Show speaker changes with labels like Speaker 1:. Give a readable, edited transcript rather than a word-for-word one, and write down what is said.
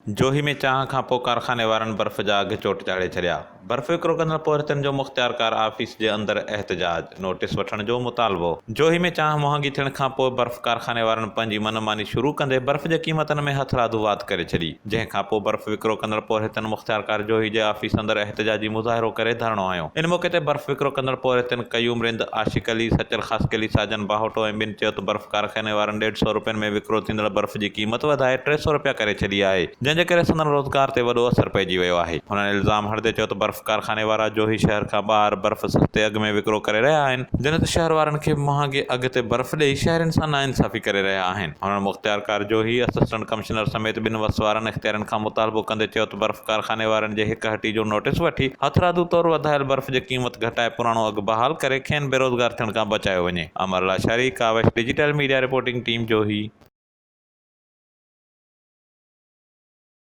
Speaker 1: جوهي ۾ چانهه کان پوء ڪارخاني وارن برف جا اگهه چوٽ چاڙهي ڇڏيا، برف وڪرو ڪندڙ پورهيتن جو مختيارڪار آفيس جي اندر احتجاج، نوٽيس وٺڻ جو مطالبو. جوهي ۾ چانهه مهانگي ٿيڻ کان پوء برف ڪارخاني وارن پنهنجي من ماني شروع ڪندي برف جي قيمتن ۾ هٿرادو واڌ ڪري ڇڏي، جنهن کان پوء برف وڪرو ڪندڙ پورهيتن مختيارڪار جوهي جي آفيس اندر احتجاجي مظاهرو ڪري ڌرڻو هنيو. ان موقعي تي برف وڪرو ڪندڙ پورهيتن قيوم رند، عاشق علي، سچل خاصخيلي، ساجن باهوٽو ۽ ٻين چيو ته برف ڪارخاني وارن ڏيڍ سئو روپين ۾ وڪرو ٿيندڙ برف جي قيمت وڌائي 300 روپيا ڪري ڇڏي آهي، جنهن جي ڪري سندن روزگار تي وڏو اثر پئجي ويو آهي. هنن الزام هڻندي چيو ته برف ڪارخاني وارا جوهي شهر کان ٻاهر برف سستي اگهه ۾ وڪرو ڪري رهيا آهن، جڏهن ته شهر وارن کي مهانگي اگهه تي برف ڏئي شهرين سان ناانصافي ڪري رهيا آهن. هنن مختيارڪار جوهي، اسسٽنٽ ڪمشنر سميت ٻن وس وارن اختيارين کان مطالبو ڪندي چيو ته برف ڪارخاني وارن جي هڪ هٽي جو نوٽيس وٺي هٿرادو طور وڌايل برف جي قيمت گهٽائي پراڻو اگهه بحال ڪري کين بيروزگار ٿيڻ کان بچايو وڃي. Amar Lashari, Kawish digital media reporting team Johi.